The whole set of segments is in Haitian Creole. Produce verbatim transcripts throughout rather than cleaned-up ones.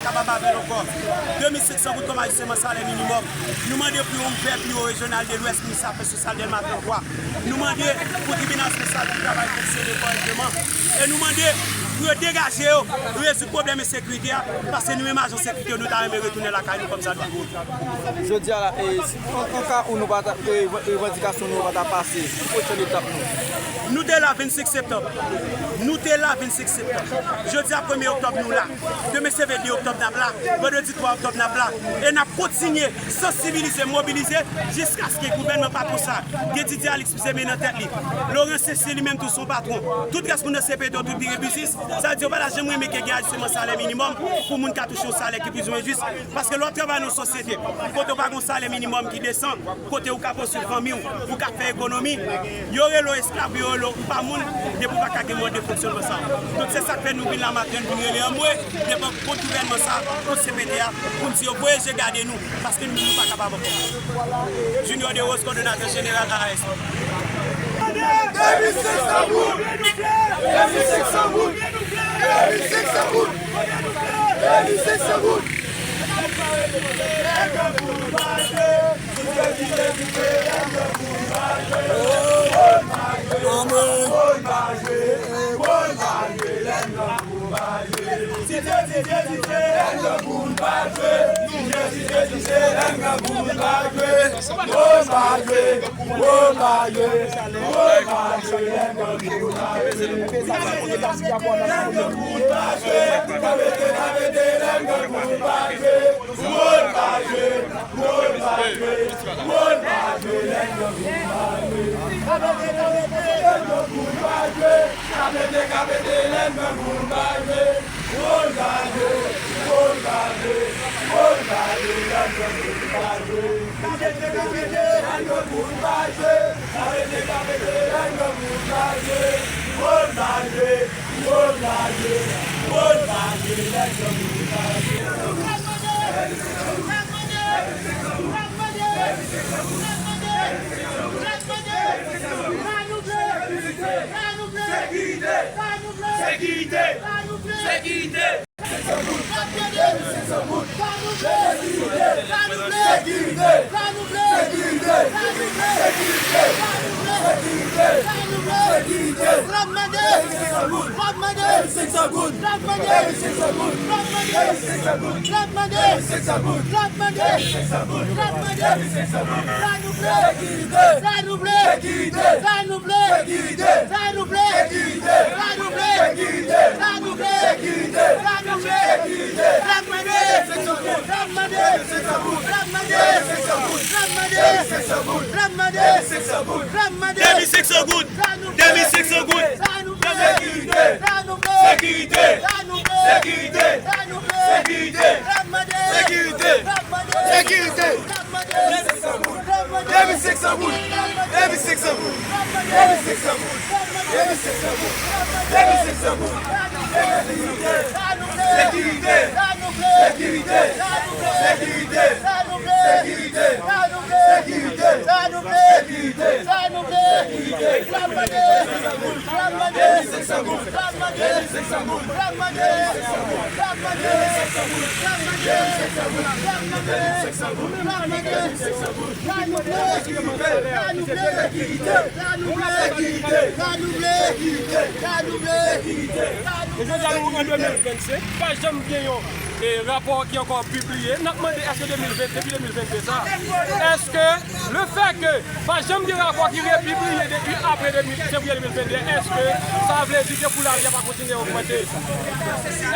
kapab avè l ankò. De mil senk san goud kòm ajisteman salè minimòm. Nou mande pou yo ouvè biwo rejyonal de Lwès, minis afè sosyal Dèlma trannntwa. Nou mande pou tribinal espesyal pou travay fonksyone kòrèkteman. E nou mande pou yo degaje yo, rezoud pwoblèm ensekirite a, paske nou menm ajan sekirite yo, nou ta renmen retounen lakay nou kòm sa dwe. Jodi a la, e, si, an, an ka ou nou pa ta, e, revandikasyon nou pa ta pase, ki pwochèn etap nou? Nou te la vennsenk septanm. Nou te la vennsenk septanm. Jodi a premye oktòb nou la. Demen se vennde oktòb n ap la. Vandredi twa oktòb n ap la. E n ap kontinye sansibilize, mobilize jiskaske gouvènman patwon sa, Dedidye Alix Piseme nan tèt li. Laurent Cécile li menm tou se yon patwon. Tout rès moun nan se pedo, tout bire biznis. Sa vle di yo pa ta janm renmen ke gen ajisteman salè minimòm pou moun ka touche yon salè ki plizoumwen jis. Paske lè w ap travay nan yon sosyete kote w pa gen yon salè minimòm ki desan, kote ou ka pwoswiv fanmi w, ou ka fè ekonomi, yo rele w esklav, yo rele w ou pa moun, depi w pa ka gen mòd de fonksyònman sa. Donk se sa k fè nou vin la maten, nou vin rele anmwe devan kont gouvènman sa, kont C P T a, pou n di yo voye je gade nou, paske nou menm nou pa kapab ankò. Junior Derose, kòdonatè jeneral A A S. De mil senk san goud! De mil senk san goud! De mil senk san goud! De mil senk san goud! Sekirite! Sekirite! Sekirite! Sa nou vle! Sa nou vle! Sa nou vle! Sa nou vle! Sa nou vle! Sa nou vle! Sa nou vle! Sa nou vle! N ap mande! N ap mande! N ap mande! N ap mande! N ap mande! De mil senk san goud! De mil senk san goud! Sa nou vle! Sekirite! Sa nou vle! Sekirite! Sa nou vle! Sekirite! Sa nou vle! Sekirite! Sekirite! N ap mande! Sekirite! N ap mande! De mil senk san goud! De mil senk san goud! De mil senk san goud! De mil senk san goud! De mil senk san goud! Sekirite! Sekirite! Sekirite! Sekirite! Sekirite! N ap mande! N ap mande! N ap mande! Sa nou vle! Sa nou vle! Sa nou vle! Sa nou vle! Sa nou vle! E jodi a nou an de mil vennsenk, pa janm gen yon, e, rapò ki ankò pibliye. N ap mande èske de mil ven, depi de mil vennde sa, èske le fè ke pa janm gen rapò ki repibliye depi apre de mil, fevriye de mil vennde, èske sa vle di ke kou lavi a pa kontinye ogmante?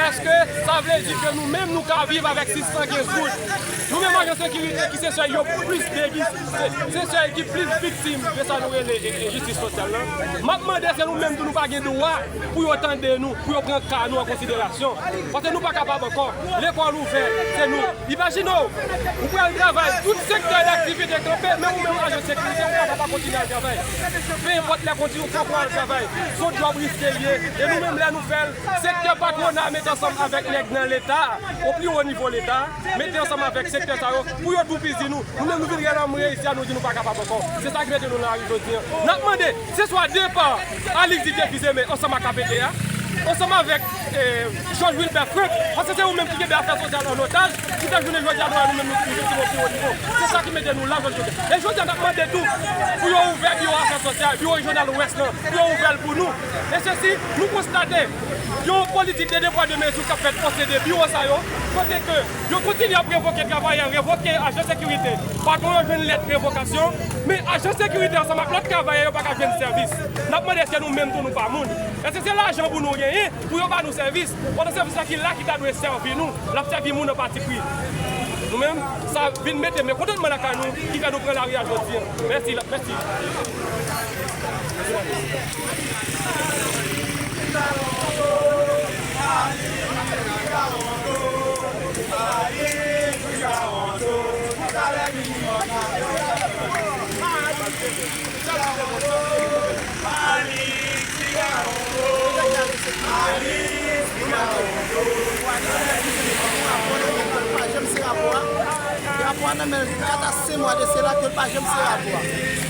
Èske sa vle di ke nou menm nou ka viv avèk sis san kenz goud? Nou menm ajan sekirite ki se sèl yo plis degi-, se, se sèl ki plis viktim de sa nou rele, e, e, jistis sosyal la. M ap mande, èske nou menm tou nou pa gen dwa pou yo tande nou, pou yo pran ka nou an konsiderasyon? Paske nou pa kapab ankò. Lekòl ouvè, se nou. Imajine w, ou pral travay, tout sektè daktivite kanpe, men ou menm ajan sekirite, ou pa kapab kontinye al travay. Pe enpòt lè kondisyon fò pou al travay. Se yon djòb riske l ye. E nou menm lè nou fè l, sektè patwona mete ansanm avèk nèg nan Leta, o pli wo nivo Leta, mete ansanm avèk sektè sa yo, pou yo toupizi nou. Nou menm nou vin rele anmwe isi a, nou di nou pa kapab ankò. Se sa ki mete nou nan lari jodi a. N ap mande, se swa depa Alix Didier Fils-Aimé ansanm ak K P T A, Ansanm avèk eh, Georges Wilbert Frank, paske se ou menm ki kenbe afè sosyal an otaj, ki fè jounen jodi a nou wè nou menm nou, nou rive sou yon pi wo nivo. Se sa ki mete nou la jodi a. E jodi a n ap mande tou pou yo ouvè biwo afè sosyal, biwo rejyonal Wès lan, pou yo ouvè l pou nou. E sesi, nou konstate yon politik de de pwa de mezi k ap fèt o se de biwo sa yo, kote ke yo kontinye ap revoke travayè, revoke ajan sekirite. Patwon yo jwenn lèt revokasyon, men ajan sekirite ansanm ak lòt travayè yo pa ka jwenn sèvis. N ap mande èske nou menm tou nou pa moun? Èske se lajan pou nou genyen pou yo ba nou sèvis? Pandan sèvis la ki la ki ta dwe sèvi nou, l ap sèvi moun an pati pri. Nou menm, sa vin mete mekontantman lakay nou ki fè nou pran lari a jodi a. Mèsi, mèsi. Rapò a nan men l kat a senk mwa de sela ke l pa janm se rapò a.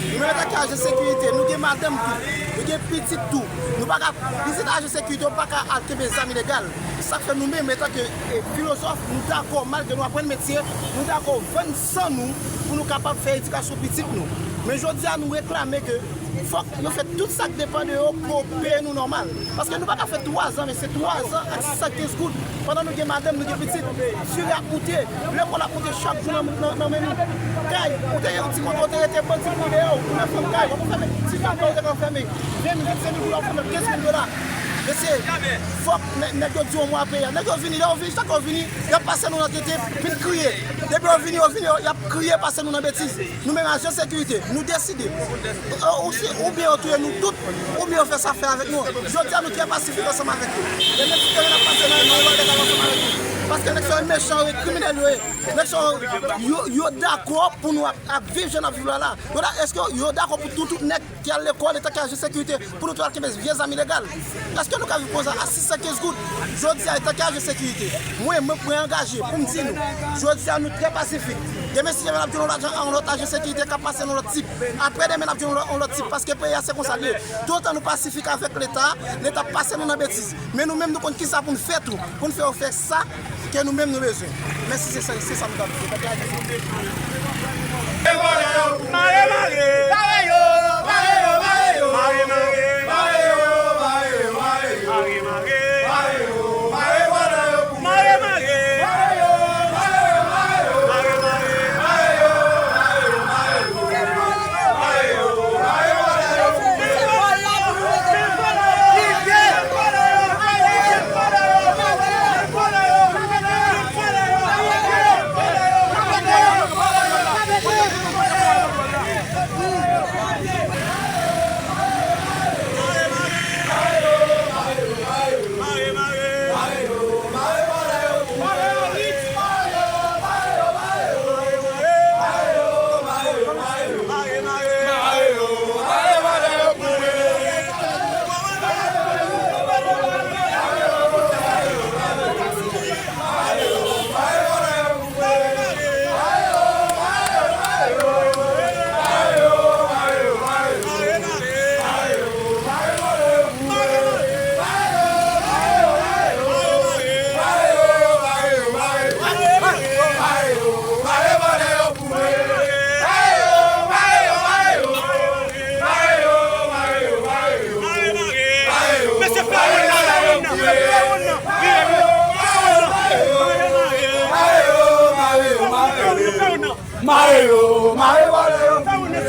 Nou menm antanke ajan sekirite, nou gen madanm tou, nou gen pitit tou. Nou pa ka vizit ajan sekirite, nou pa ka al kenbe zam ilegal. Sa k fè nou menm, antanke eh, filozòf, nou dakò, malgre nou aprann metye, nou dakò vann san nou pou nou kapab fè edikasyon pitit nou. Men jodi a, nou reklame ke fòk yo fè tout sa k depann de yo pou yo peye nou nòmal. Paske nou pa ka fè twazan, men se twazan ak sis san kenz goud. Pandan nou gen madanm, nou gen pitit. Siri ap moute, lekòl ap moute chak jou nan, nan, nan men nou. Kay, ou te gen yon ti kote, ou te rete, bandi pran deyò w, ou nan fanm kay, w ap fèmen. Ti fanm kay, ou te ka fèmen. Ven, vennsenk mil goud, w ap fèmen, kenz mil dola. Mesye, fòk nè- nèg yo di yon mo a peyi a. Nèg yo vini, lè yo vini, chak yo vini, y ap pase nou nan tete, vin kriye. Depi yo vini, yo vini, y ap kriye, pase nou nan betiz. Nou menm ajan sekirite, nou deside. Ou si, oubyen yo touye nou tout, oubyen yo fè sa fè avèk nou. Jodi a, nou trè pasifik ansanm avèk yo. E nèg sou teren ap pase nan, nan revòltè ansanm avèk nou. Paske nèg sa yo mechan, yo kriminèl yo ye. Nèg sa yo, yo, yo dakò pou nou ap, ap viv jan n ap viv la la. Yo da, èske yo dakò pou tou, tout nèg ki al lekòl, antanke ajan sekirite, pou nou tou al kenbe vye zam ilegal? Èske nou ka viv konsa a sis san kenz goud? Jodi a, antanke ajan sekirite, mwen, mwen, mwen angaje pou m di nou, jodi a, nou trè pasifik. Demen, si demen, n ap jwenn yon lòt, yon lòt ajan sekirite k ap pase yon lòt tip. Apre demen, n ap jwenn yon lòt, yon lòt tip, paske peyi a, se konsa l ye. Toutan nou pasifik avèk Leta, Leta ap pase nou nan betiz. Men nou menm, nou konn kisa pou n fè tou, pou n fè yo fè sa ke nou menm nou bezwen. Mèsi, se sa, se sa nou t ap di. Mare, mare. Mare yo, mare yo, mare yo. Mare, mare. Mare, mare. Mare, mare. Mare, mare. Mare, mare. Mare yo, mare vòlè yo pou mwen.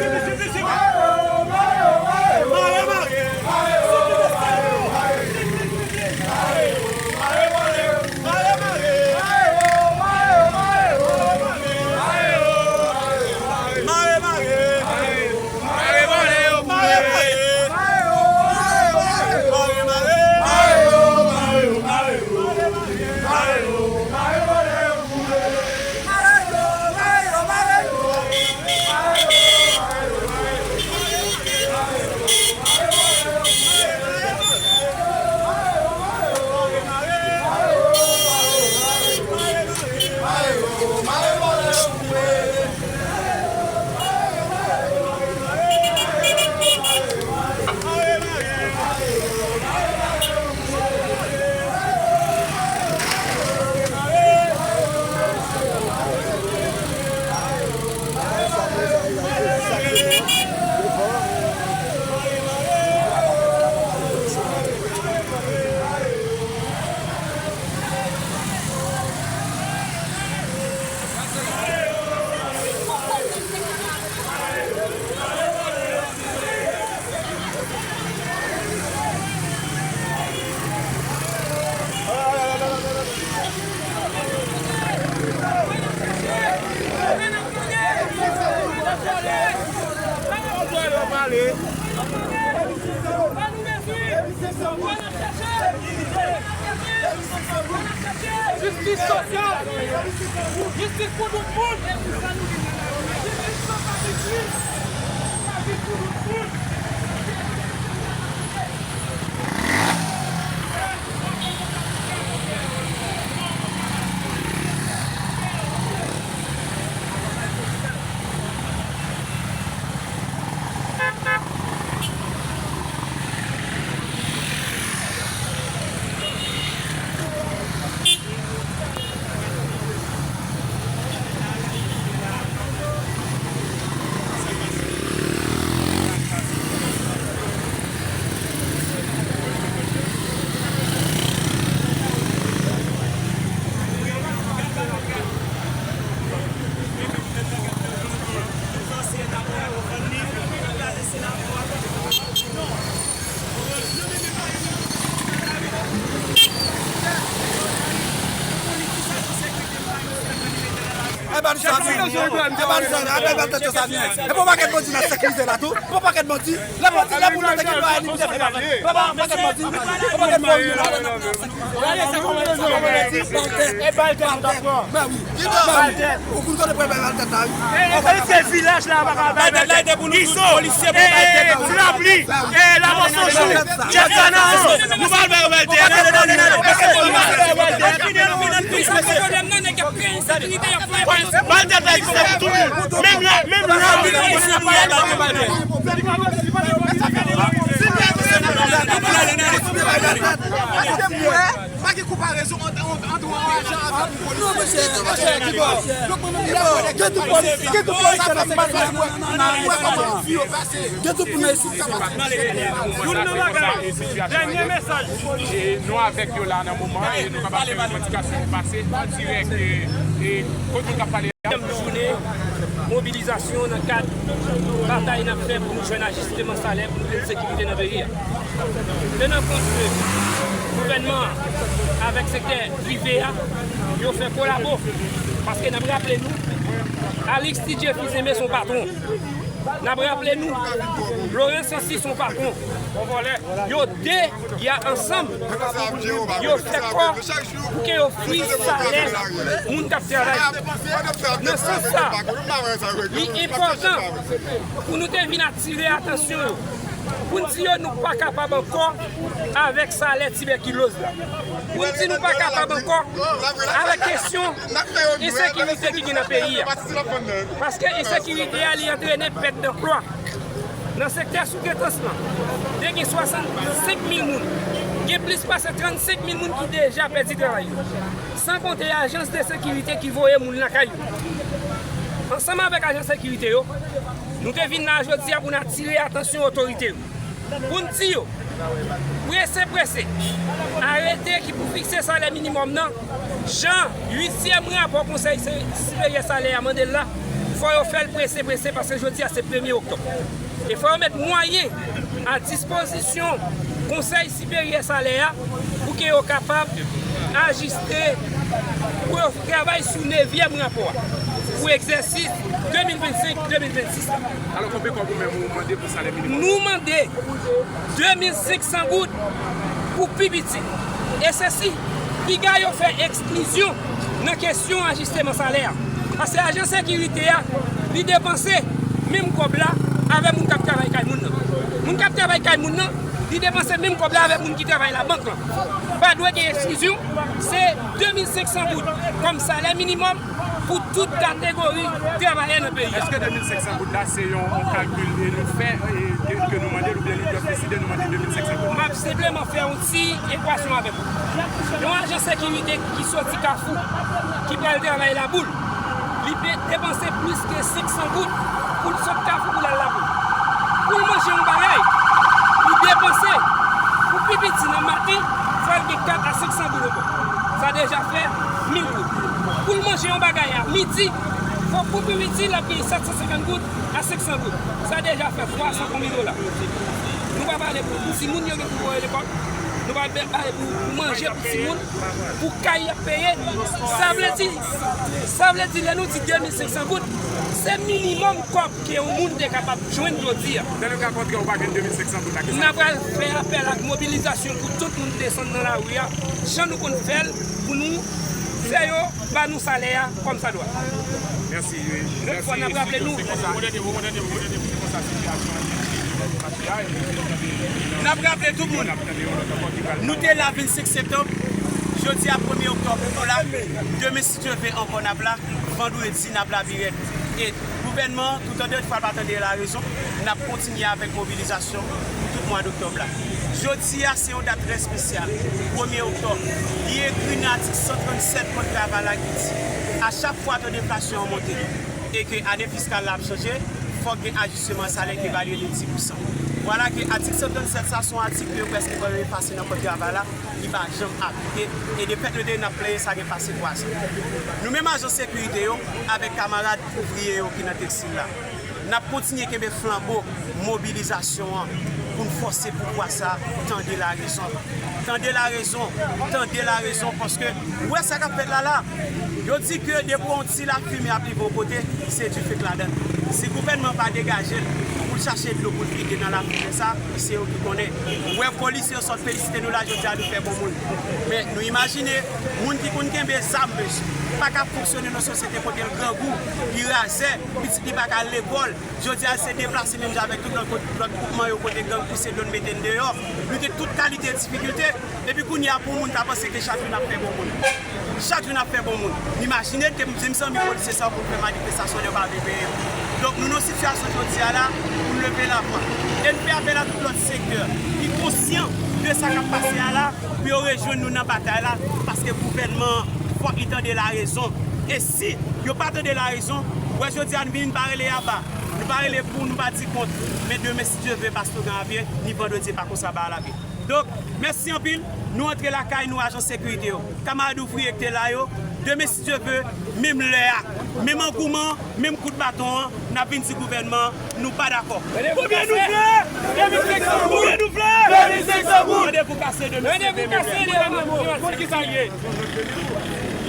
Jistis sosyal, jistis pou tout moun. Jistis sosyal, jistis pou tout moun. E pa nou sa vyen. E pa nou sa vyen. E pa nou sa vyen. E pa nou sa vyen. E pa yon pakèt bandi nan sekirize la tou. E pa yon pakèt bandi. Lè bandi, lè moun nan te gen dwa elimine, fè pa fè. E pa yon pakèt bandi. E pa yon pakèt bandi. Gade sa kòman, sa kòman yo di, bal tèt. E bal tèt nou t ap pran. Bal tèt. Ou konn kote pou bal tèt la, wi. E, e, se vilaj la, pa ka bal tèt. Bal tèt la, e te pou nou tout, polisye pou bal tèt la. Ti Lapli, e, Lamò Sanjou, Djèf Kanaan, nou pral bay yo bal tèt. Bal tèt la, se pou tout moun. Menm la, menm la. Pa gen konparezon ant, ant, ant yon ajan avèk yon polisye. Non, mesye, mesye, ki bò? Ki bò? Gen tout polisye, gen tout polisye nan sekirite. Gen tout moun nan isit. Youn nan bagay, dènye mesaj. E nou avèk yo la nan moman, e nou kapab fè revandikasyon nou pase an dirèk, e, e, kot moun k ap pale a. Dèzyèm jounen mobilizasyon nan kad batay n ap fè pou nou jwenn ajisteman salè pou nou jwenn sekirite nan peyi a. Tenan kont ke gouvènman an avèk sektè prive a, yo fè kolabo. Paske n ap raple nou, Alix T J Fils-Aimé se yon patwon. N ap raple nou, Laurent Saint-Cyr se yon patwon. Yo de y a ansanm, yo fè kò pou ke yo fri salè moun k ap travay. Nan sans sa, li enpòtan pou nou te vin atire atansyon yo, pou n di yo nou pa kapab ankò avèk salè tibèkiloz la, pou n di nou pa kapab ankò avèk kesyon ensekirite ki gen nan peyi a. Paske ensekirite a, li antrene pèt danplwa. Nan sektè soutretans lan, te gen swasannsenk mil moun. Gen plis pase trannsenk mil moun ki deja pèdi travay yo. San konte ajans de sekirite ki voye moun lakay yo. Ansanm avèk ajans sekirite yo, nou te vin la jodi a pou n atire atansyon otorite yo. Pou n di yo, prese, prese, arete ki pou fikse salè minimòm nan, jan uityèm rapò Konsèy Se-, Siperyè Salè a mande l la, fò yo fè l prese, prese, paske jodi a se premye oktòb. E fò yo met mwayen a dispozisyon Konsèy Siperyè Salè a pou ke yo kapab ajiste, pou yo travay sou nevyèm rapò a pou egzèsis de mil vennsenk, de mil vennsis la. Alò, konbyen kòb ou menm ou mande pou salè minimòm? Nou mande de mil senk san goud pou pi piti. E se si piga yo fè eksklizyon nan kesyon ajisteman salè a. Paske ajan sekirite a, li depanse menm kòb la avèk moun k ap travay kay moun nan. Moun k ap travay kay moun nan, li depanse menm kòb la avèk moun ki travay labank lan. Pa dwe gen eksklizyon, se de mil senk san goud kòm salè minimòm pou tout kategori travayè nan peyi a. Èske de mil senk san goud la se yon, yon kalkil e nou fè, e ke, ke nou mande l, oubyen li dwe deside nou mande de mil senk san goud? M ap senpleman fè yon ti ekwasyon avèk ou. Yon ajan sekirite ki soti Kafou, ki pral travay Laboul, li pe-, depanse plis ke senk san goud pou l sot Kafou pou l al Laboul. Pou l manje yon bagay, li depanse pou pi piti nan maten, fò l gen kat a senk san goud ankò. Sa deja fè mil goud. Pou l manje yon bagay a midi, fò pou pi piti l ap gen sèt san senkant goud a senk san goud. Sa deja fè twa san konbyen dola. Nou pa pale pou timoun yo gen pou voye lekòl. Nou pa pale pou, pou manje pou timoun, pou kay y ap peye. Sa vle di, sa vle di lè nou di de mil senk san goud, se minimòm kòb ke yon moun te kapab jwenn jodi a. Nan le ka kontrè, ou pa jwenn de mil senk san goud la, kisa? N a pral fè apèl ak mobilizasyon pou tout moun desann nan lari a, jan nou konn fè l pou nou Komisè yo ba nou salè a kòmsadwa. Mèsi. Lòt fwa, n ap raple nou. N ap raple tout moun. Nou te la vennsenk septanm. Jodi a premye oktòb, nou la. Demen, si Dye vle, ankò n ap la. Vandredi, n ap la pi rèd. E gouvènman, tout an de fwa l pa tande larezon, n ap kontinye avèk mobilizasyon pou tout mwa doktòb la. Jodi a, se yon dat trè espesyal, premye oktòb. Li ekri nan atik san trannsèt kòd travay la ki di, a chak fwa to deflasyon an monte e ke ane fiskal la ap chanje, fòk gen ajisteman salè ki evalye de dis pousan. Vwala ke atik san trannsèt sa, se yon atik ke yo prèske pral efase nan kòd travay la, li pa janm aplike. E de fèt, nou te, n ap plenyen sa gen pase twazan. Nou menm ajan sekirite yo, avèk kamarad ouvriye yo ki nan tekstil la, n ap kontinye kenbe flanbo mobilizasyon an pou n fòse pouvwa sa tande larezon. Tande larezon, tande larezon, paske ou wè sa k ap fèt la la. Yo di ke depi yon ti lafimen ap rive yon kote, se dife k ladan l. Si gouvènman pa degaje l pou l chache dlo pou l vide nan lafimen sa, se yo ki konnen. Ou wè polisye yo sot felisite nou la jodi a, nou fè bon moun. Men nou imajine, moun ki konn kenbe zam, mesye, pa ka fonksyone nan sosyete kote l grangou, li razè, pitit li pa ka al lekòl. Jodi a, se deplase menm jan avèk tout lòt, lòt gwoupman yo kote gang pouse dlo l mete n deyò. Nou gen tout kalite difikilte. Epi kounye a, pou moun ta panse ke chak jou n ap fè bon moun. Chak jou n ap fè bon moun. N imajine ke m di m zanmi polisye sa pou n fè manifestasyon, yo pa vle peye m. Donk, nou nan sitiyasyon jodi a la, pou n leve lavwa. E n fè apèl a tout lòt sektè ki konsyan de sa k ap pase a la, pou yo rejwenn nou nan batay la, paske gouvènman an, fòk li tande larezon. E si yo pa tande larezon, wè jodi a n vin pa rele aba, nou pa rele pou nou pa di kont, men demen, si Dye vle, pastè Ogan Avye, ni vandredi, pa konsa ba a lage. Donk, mèsi anpil, nou antre lakay nou, ajan sekirite yo, kamarad ouvriye ki te la yo, demen, si Dye vle, menm lè a, menm angouman, menm kout baton an, n ap vin di gouvènman an, nou pa dakò. Konbyen nou vle? De mil senk san goud. Konbyen nou vle? De mil senk san goud. Randevou kase demen. Randevou kase demen. Moun ki sa l ye?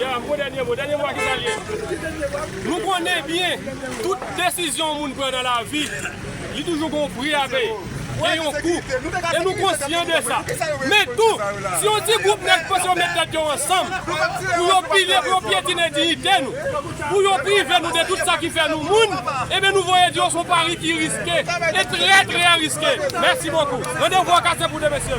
Ya, m gon dènye mo. Dènye mo a ki sa l ye? Nou konnen byen, tout desizyon yon moun pran nan lavi, li toujou gon pri a peye. Gen yon kou. E nou konsyan de sa. Men tou, si yon ti gwoup nèg panse yo met tèt yo ansanm pou yo pile, pou yo pyetine diyite nou, pou yo prive nou de tout sa ki fè nou moun, ebyen nou voye di yo se yon pari ki riske, e trè, trè riske. Mèsi bokou. Randevou an kase pou demen, mesye.